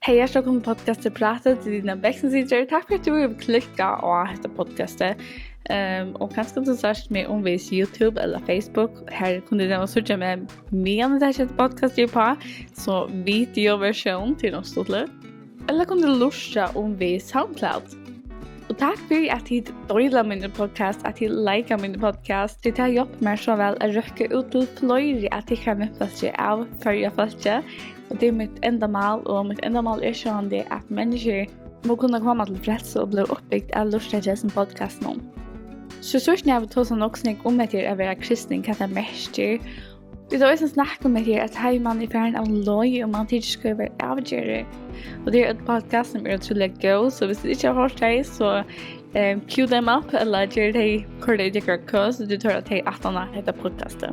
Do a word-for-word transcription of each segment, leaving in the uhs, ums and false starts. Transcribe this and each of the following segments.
Hey, hjartaliga vælkomin til podcastið Prátið, tað er Dina Bech sum situr. Takk fyri at tú hevur klikkað á hetta podcastið. Ehm, og kanska tú sært meg umvegis YouTube ella Facebook. Har kundi tú síggja meg meðan eg taki hetta podcastið uppá, so videoversjón, tað er nokk stuttligt. Ella kundi tú lurta umvegis SoundCloud. Og takk fyri at tit deila míni podcast, at tit lika míni podcast. Tí tað hjálpir mær so væl at røkka út til fleiri av tykkara vinfólki, av Føroya fólki. Og tað er mítt endamál, og mítt endamál er sjálvandi, at menniskjur mugu kunna koma til frelsu og blíva uppbygd av at lurta til hesum podcastinum. So síðst, nú havi eg tosað nokk so nógv um hetta her at vera kristin, hvat tað merkir. Vit hava eisini snakkað um hetta her, at tá ið mann er farin av leið, og mann tekur ikki góðar avgerðir. Og tað er eitt podcast sum er ótrúliga góð, so viss tit ikki hava hoyrt tey, so, eh, cue them up, ella ger tey, koyr tey í tykkara kø, so tit hoyra tey aftan á hetta podcastið.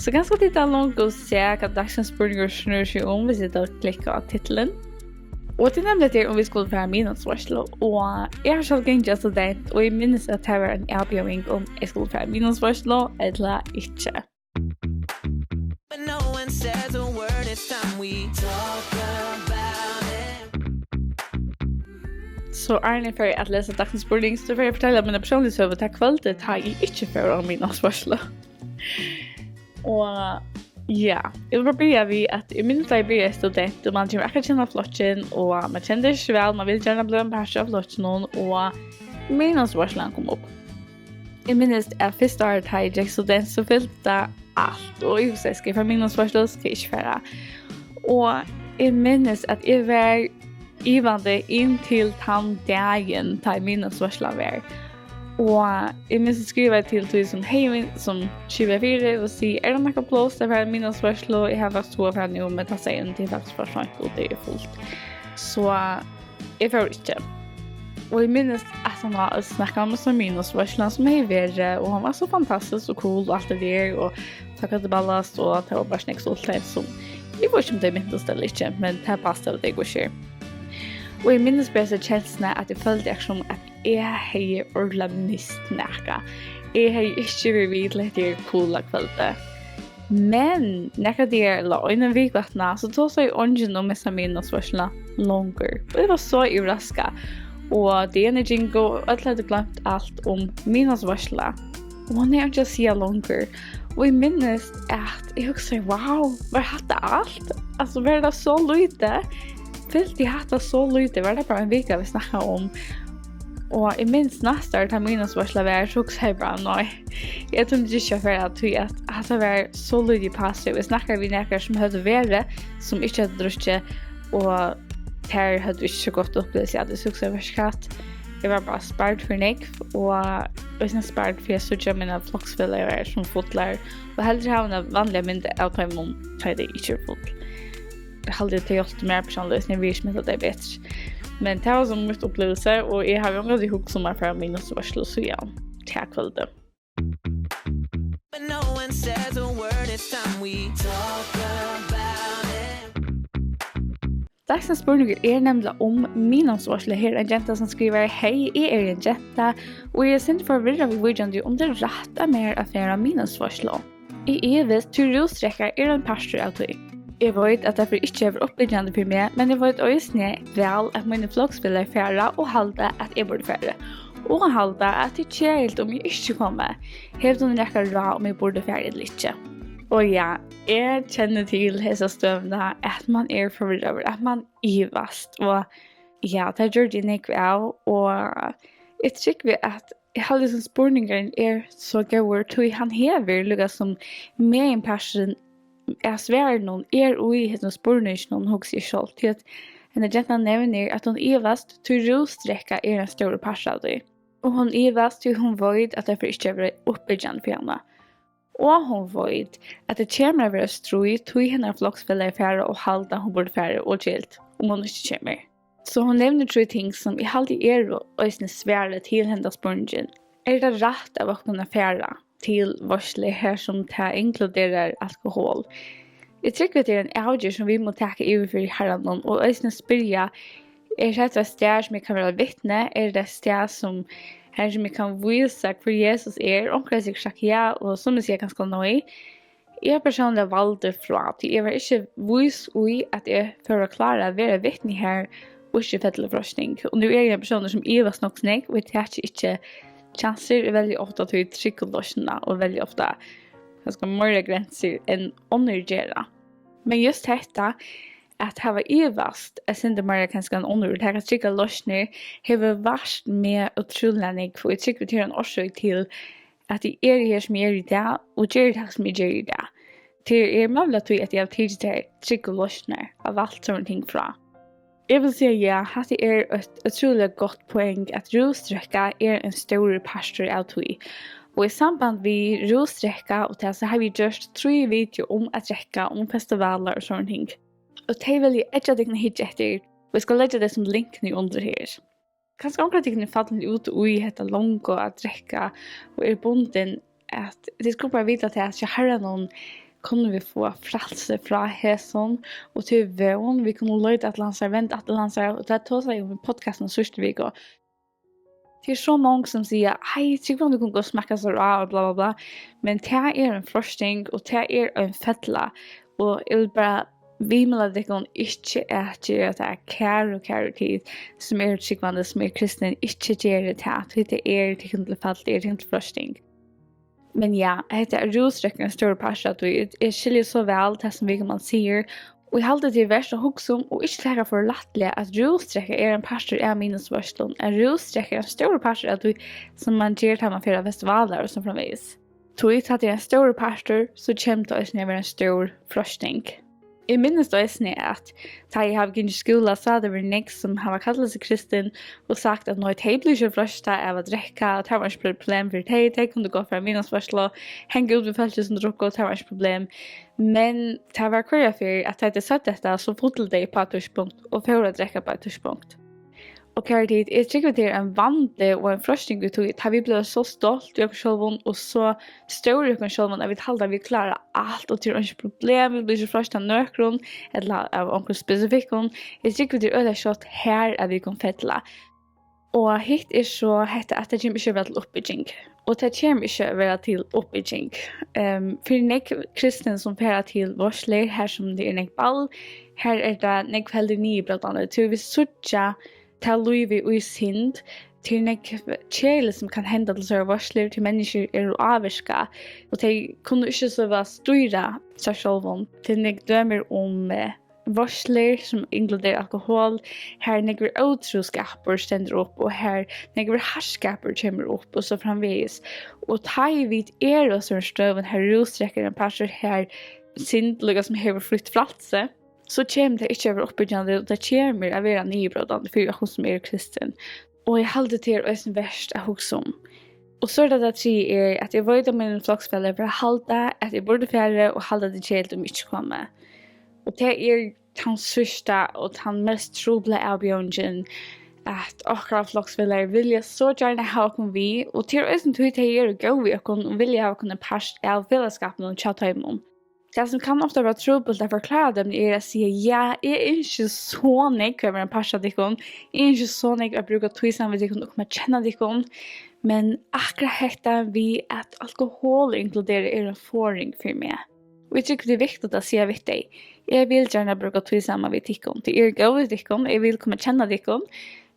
So kanska tit hava longu sæð, hvat dagsins spurningur snýr seg um, viss tit hava klikkað á titulin. Og tað er nemliga tað, um vit skulu fara á miðnámsveitslu, og eg havi sjálv gingið student, og eg minnist, at tað var ein avbjóðing, um eg skuldi fara á miðnámsveitslu ella ikki. But no one says a word, it's time we talk about it. So áðrenn eg fari at lesa dagsins spurning, so fari eg at fortelja mína persónligu søgu, tað kvøldið, tá eg ikki fór á miðnámsveitslu. Og ja, eg vil bara byrja við, at eg minnist, tá eg byrjaði student, og mann kemur akkurát inn á flokkin, og mann kennir tey ikki væl, mann vil gjarna blíva ein partur av flokkinum, og miðnámsveitslan kom upp. Eg minnist, at fyrsta árið, tá eg gekk student, so fylti tað alt, og eg hugsaði, skal eg fara á miðnámsveitslu, skal eg ikki fara? Og eg minnist, at eg var ivandi inn til tann dagin, tá ið miðnámsveitslan var. Og eg minnist, eg skrivaði til tí sum hevði, sum skipaði fyri, og siga, er tað nakað pláss at fara á miðnámsveitslu? Eg havi faktiskt hug at fara nú, men tá segði hon, tað er faktiskt for seint, og tað er fult. So eg fór ikki. Og eg minnist, at hann var og snakkaði um so miðnámsveitslan, sum hevði verið, og hon var so fantastisk og cool og alt tað har, og tað kundi ballast, og tað var bara snakk stuttligt, sum, eg veit ikki, um tey mintust ella ikki, men tað passaði, at tey góðu skil. Og eg minnist bara hesa kensluna, at eg føldi, akkurát sum at eg hevði ordiliga mist nakað. Eg hevði ikki verið við til hetta her coola kvøldið. Men nakrar dagar, ella eina viku aftaná, so tosaði eingin um hesa miðnámsveitsluna longur. Og eg var so yvirraskað. Og dagarnir gingu, og øll høvdu gloymt alt um miðnámsveitsluna. Og hon hevði einki at siga longur. Og eg minnist, at eg hugsaði, wow, var hatta alt? Altso, var tað so lítið? Fylti eg hatta so lítið? Var tað bara ein vika, vit snakkaðu um? Og eg minnist næsta ár, tá miðnámsveitslan var, so hugsaði eg bara, nei, eg tímdi ikki at fara, tí at hatta var so lítið í passu. Eg snakkaði við nakrar, sum høvdu verið, sum ikki høvdu drukkið, og tær høvdu ikki so gott upplivilsi, at eg hugsaði, veitst tú hvat, eg var bara spard fyri nógv, og eisini spard fyri at síggja mínar floksfelagar sum fullar, og heldur hava eina vanliga mynd av teimum, tá ið tey ikki eru full. Eg haldi, at tað hjálpti mær persónliga, eisini at virðismeta tey betri. Men tað var so mítt upplivilsi, og eg havi ongantíð hugsað um at fara á miðnámsveitslu síðan tað kvøldið. But no one says a word, it's time we talk about it. Dagsins spurningur er nemliga um miðnámsveitslu. Her er ein genta, sum skrivar, hey, eg eri ein genta, og eg eri eitt sindur forvirrað viðvíkjandi, um tað er rætt av mær at fara á miðnámsveitslu. Eg ivist, tí rúsdrekka er ein partur av tí. Eg veit, at tað fer ikki at vera uppbyggjandi fyri meg, men eg veit eisini væl, at mínir floksfelagar fara og halda, at eg burdi farið. Og halda, at tað er keðiligt, um eg ikki komi. Hevur tú nakað ráð, um eg burdi farið ella ikki? Og ja, eg kenni til hesa støðuna, at mann er forvirraður, at mann ivast. Og ja, tað gjørdi eg nógv av, og eg trúgvi, at eg haldi, sum spurningurin er so góður, tí hann hevur líka sum meginparturin av svarinum er í hesum spurninginum, hugsi eg sjálv, tí at henda gentan nevnir, at hon ivast, tí rúsdrekka er ein stórur partur av tí. Og hon ivast, tí hon veit, at tað fer ikki at vera uppbyggjandi fyri hana. Og hon veit, at tað kemur at vera stríð, tí hennara floksfelagar fara og halda, hon burdi farið, og keðiligt, um hon ikki kemur. So hon nevnir trý ting, sum eg haldi eru eisini svarið til henda spurningin. Er tað rætt av okkum at fara til veitslu, har sum tað inkluderar alkohol? Eg trúgvi, at tað er ein avgerð, sum vit mugu taka yvir fyri Harranum, og eisini spyrja, er hetta eitt stað, sum eg kann vera vitni? Er hetta eitt stað, sum, har sum eg kann vísa, hvør Jesus er? Onkur hevur sikkurt sagt ja, og summi siga kanska nei. Eg persónliga valdi frá, tí eg var ikki vís í, at eg fór at klára at vera vitni har og ikki fella í freisting. Og nú eri eg ein persónur, sum ivast nokk so nógv, og eg taki ikki kjansir, eg velji ofta tí tryggu loysnina, og velji ofta kanska meira grensir enn onnur gera. Men júst hetta, at hava ivast eitt sindur meira kanska enn onnur, og taka tryggar loysnir, hevur vart meg ótrúliga nógv, og eg trúgvi, tað er ein orsøk til, at eg eri her, sum eg eri í dag, og geri tað, sum eg geri í dag. Tað er møguliga tí, at eg havi tikið tær tryggu loysnirnar og valt sovorðin ting frá. Eg vil siga, ja, hatta er eitt ótrúliga gott poeng, at rúsdrekka er ein stórur partur av tí. Og í samband við rúsdrekka og tað, so havi eg gjørt trý video um at drekka, um festivalar og sovorðin ting. Og tey vil eg eggja tykkum at hyggja eftir, og eg skal leggja tey sum link niðurundir her. Kanska onkur av tykkum er fallin út í hetta longu at drekka og er bundin, at tit skulu bara vita tað, at hjá Harranum kunnu vit fáa frælsi frá hesum, og tí vón, vit kunnu leita til hansara, venda aftur til hansara, og tað tosaði eg um í podcastinum síðstu viku. Tað er so mong sum siga, ei, trúgvi, um tú kundi gott smakka sær á, og bla, bla, bla. Men tað er ein freisting, og tað er ein fella. Og eg vil bara viðmæla tykkum ikki at gera tað, kæru, kæru tit, sum eru trúgvandi, sum eru kristin, ikki gera tað, tí tað er tykkum til fall, tað er tykkum til freisting. Men ja, hetta er rúsdrekkur ein stórur partur av tí. Eg, eg skilji so væl tað, sum Vigemann sigur, og eg haldi, tað er vert at hugsa um og ikki taka for lættliga, at rúsdrekka er ein partur av miðnámsveitslum, at rúsdrekka er ein stórur partur av tí, sum mann ger, tá mann fer á festivalar og so framvegis. Tí tá tað er ein stórur partur, so kemur tað eisini at vera ein stór freisting. Eg minnist eisini, at tá eg havi gingið í skúla, so hava tað verið nógv, sum hava kallað seg kristin og sagt, at nei, tey blivu ikki freistað av at drekka, og tað var ikki problem fyri tey, tey kundu gott fara á miðnámsveitslu, hanga út við fólki, sum drukku, tað var ikki problem. Men tað var hvørja ferð, at tá tey søgdu hetta, so fullu tey upp á eitt tíðspunkt og fóru at drekka upp á eitt tíðspunkt. Og kæru tit, eg trúgvi, tað er ein vandi og ein freisting í tí, tá vit blíva so stolt í okkum sjálvum og so stór í okkum sjálvum, at vit halda, at vit klára alt, og tað er einki problem, vit blíva ikki freistað av nøkrum, ella av onkrum spesifikkum. Eg trúgvi, tað er øgiliga skjótt har, at vit kunnu fella. Og hitt er so hetta, at tað kemur ikki at vera til uppbygging. Og tað kemur ikki at vera til uppbygging. Ehm, fyri nógv kristin, sum fara til veitslur, har sum tað er nógv ball, har er tað nógv heldur niðurbrótandi. Tí vit síggja tað lívið í synd, tað er nógv keðiligt, sum kann henda til slíkar veitslur, tí menniskjur eru ávirkað, og tey kunnu ikki so væl stýra sær sjálvum. Tað er nógv dømir um, eh, veitslur, sum inkluderar alkohol, har nógvur ótrúskapur stendur upp, og har nógvur harðskapur kemur upp, og so framvegis. Og tá ið vit eru á sovorðnum støðum, har rúsdrekka er ein partur, har synd líka sum hevur frítt frælsi, so kemur tað ikki at vera uppbyggjandi, og tað kemur at vera niðurbrótandi fyri okkum, sum eru kristin. Og eg haldi, tað er eisini vert at hugsa um. Og so er tað tað triðja er, at eg veit, at mínir floksfelagar fara at halda, at eg burdi farið, og halda, at tað er keðiligt, um eg ikki komi. Og tað er tann síðsta og tann mest trupla avbjóðingin, at okkara floksfelagar vilja so gjarna hava okkum við, og tað er eisini tí, tey eru góð við okkum og vilja hava okkum ein part av felagsskapinum hjá teimum. Tað, sum kann ofta vera trupult at forklára teimum, er at siga, ja, eg ynski so nógv at vera ein partur av tykkum, eg ynski so nógv at brúka tíð saman við tykkum og koma at kenna tykkum, men akkurát hetta við, at alkohol er inkluderað, er ein forðing fyri meg. Og eg trúgvi, tað er viktigt at siga við tey, eg vil gjarna brúka tíð saman við tykkum, tað er góð við tykkum, eg vil koma at kenna tykkum,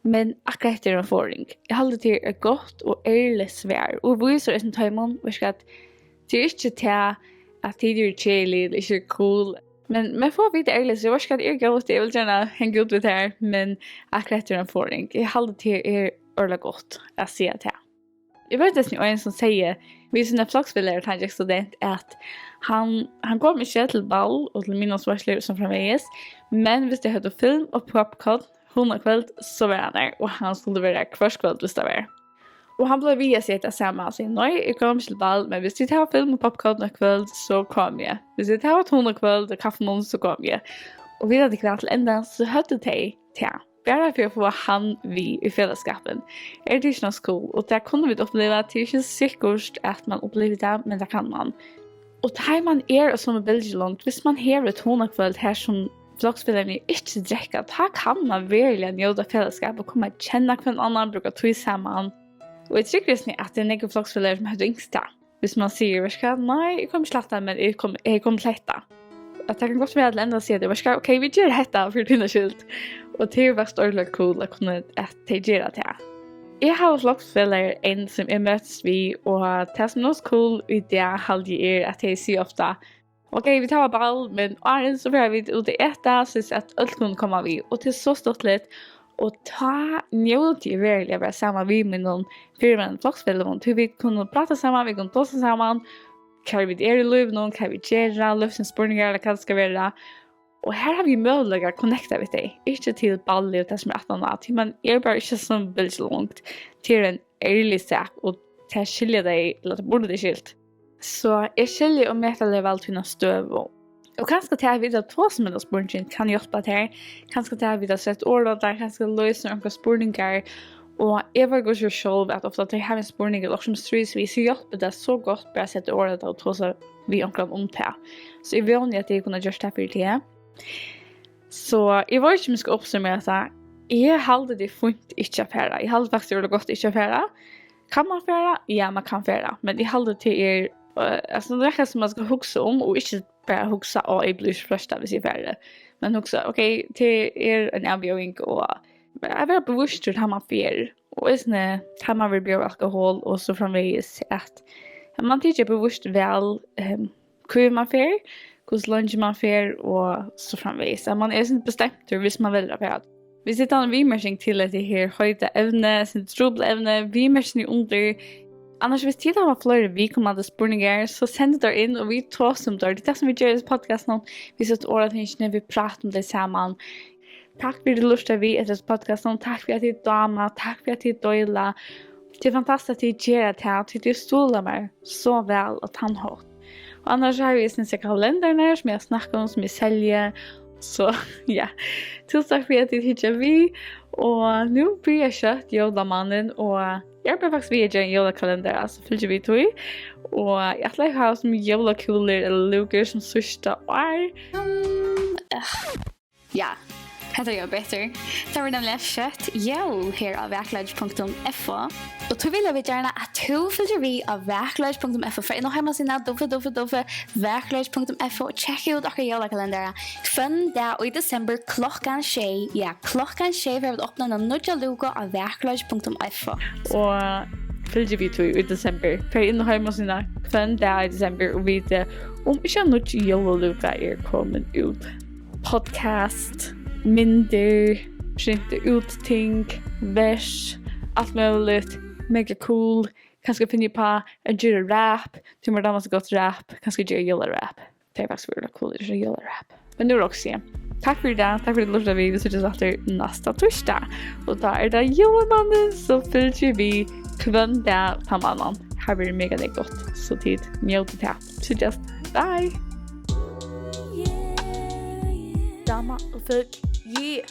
men akkurát hetta er ein forðing. Eg haldi, tað er eitt gott og ærligt svar, og vísir eisini teimum, veitst tú hvat, tað er ikki tað, at tit eru keðilig ella ikki cool, men, men fáa at vita ærligt, so veitst tú hvat, eg eri góð, eg vil gjarna hanga út við tær, men akkurát hetta er ein forðing. Eg haldi, tað er ordiliga gott at siga tað. Eg veit eisini ein, sum segði við sínar floksfelagar, tá hann gekk student, at hann, hann kom ikki til ball og til miðnámsveitslur og so framvegis, men viss tey høvdu film og popcorn, Hunakvøld, so var hann har, og hann skuldi vera har hvørt kvøld, viss tað var. Og hann bleiv við at siga tað sama, hann segði, nei, eg komi ikki til ball, men viss tit hava film og popcorn eitt kvøld, so komi eg. Viss tit hava eitt Hunakvøld og kaffimunn, so komi eg. Og vita tit hvat, til enda, so høvdu tey tað. Bara fyri at fáa hann við í felagsskapin. Er tað ikki nokk so cool? Og tað kunnu vit uppliva, tað er ikki sikkurt, at mann upplivir tað, men tað kann mann. Og tá ið mann er á somu bylgjulongd, viss mann hevur eitt Hunakvøld har, sum floksfelagarnir ikki drekka, tá kann mann veruliga njóta felagsskap og koma at kenna hvønn annan, brúka tíð saman. Og eg trúgvi eisini, at tað eru nógvir floksfelagar, sum høvdu ynskt tað. Hvis man sigur, veitst tú hvat, nei, eg kom ikki til hatta, men eg kom, eg kom til hetta. At tað kann gott vera, at til enda siga, veitst tú hvat, ok, vit gera hetta fyri tína skyld. Og tað er faktiskt ordiliga cool at kunna, at tey gera tað. Eg havi floksfelagar enn, sum eg møtist við, og tað, sum er so cool í dag, haldi eg, er, at tey siga ofta, ok, vit hava ball, men áðrenn so fara vit út at eta, soleiðis at øll kunnu koma við. Og tað er so stuttligt, og tá njóti eg veruliga at vera saman við mínum fyrrverandi floksfelagum, tí vit kunnu práta saman, vit kunnu tosa saman, hvar vit eru í lívinum, hvat vit gera, lívsins spurningar, ella hvat tað skal vera. Og her havi eg møguleika at connecta við tey, ikki til ballið og tað, sum er aftaná, tí man er bara ikki so villiga langt. Tað er ein ærlig sak, og tað skilja tey, ella tað burdu tey skilt. So eg skilji ómetaliga væl tína støðu. Og kanska tað, at vit hava tosað um hendan spurningin, kann hjálpa tær. Kanska tað, at vit hava sett orð á tað, kanska loysir onkrar spurningar. Og eg veit gott sjálv, at ofta, tá eg havi ein spurning, ella okkurt, sum eg stríðist við, so hjálpir tað so gott bara at seta orð á tað og tosa við onkran um tað. So eg vóni, at eg havi kunnað gjørt tað fyri teg. So eg veit ikki, um eg skal uppsummera tað. Eg haldi, tað er fínt ikki at fara. Eg haldi faktiskt, tað er gott ikki at fara. Kann man fara? Ja, man kann fara. Men eg haldi, tað er, eh, altso, tað er nakað, sum man skal hugsa um, og ikki bara hugsa, á, eg blívi ikki freistað, hvis eg fari. Men hugsa, ok, tað er ein avbjóðing, og at vera bevístur, tá man fer. Og eisini, tá man verður bjóðað alkohol, og so framvegis, at, at man tekur bevíst val, ehm, hví man fer, hvussu leingi man fer, og so framvegis. At man er sådan bestemtur, hvis man velger at fara. Hvis tit hava eina viðmerking til hetta her heita evni, sum trupla evni, viðmerkið niðanundir. Annars, hvis tit hava fleiri viðkomandi spurningar, so sendið teir inn, og vit tosa um teir. Tað er tað, sum vit gera í hesum podcastinum. Vit seta orð á tingini, vit práta um tey saman. Takk fyri, at tit lurta við eftir hesum podcastinum. Takk fyri, at tit dáma. Takk fyri, at tit deila. Tað er fantastiskt, at tit gera tað, tí tit stuðla mær so væl á tann hátt. Og annars havi eg eisini kalendararnar, sum eg havi snakkað um, sum eg selji. So, ja. Túsund takk fyri, at tit hyggja við. Og nú byrjar skjótt jólamánaðin, og eg arbeiði faktiskt við at gera ein jólakalendara, so fylgið við tí. Og eg ætli at hava sum jólakúlur ella lúkur sum síðsta ár. Um, øh. Ja, hetta er jo betur. Tað verður nemliga skjótt jól her á vakurleiki punktum f o. Og tí vilja vit gjarna, at tú fylgir við á vakurleiki punktum f o. Far inn á heimasíðuna w w w punktum vakurleiki punktum f o og tjekka út okkara jólakalendara. Hvønn dag í desembur klokkan sjey. Ja, klokkan sjey fara vit at opna eina nýggja lúku á vakurleiki punktum f o. Og fylgið við tí í desembur. Far inn á heimasíðuna hvønn dag í desembur og vitið, um ikki ein nýggj jólalúka er komin út. Podcast, myndir, prenta út ting, vers, alt møguligt, mega cool. Kanska finni eg uppá at gera rap, tí mær dámar so gott rap, kanska gera jólarap. Tað er faktiskt veruliga cool at gera jólarap. Men nú roksi eg. Takk fyri í dag, takk fyri at tú lurtaði við. Vit síggjast aftur næsta týsdag. Og tá er tað jólamánaðin, so fylgið við hvønn dag tann mánaðin. Har verður mega nógv gott, so tit njótið tað. Síggjast. Bye. Dáma og fylg. Yeah.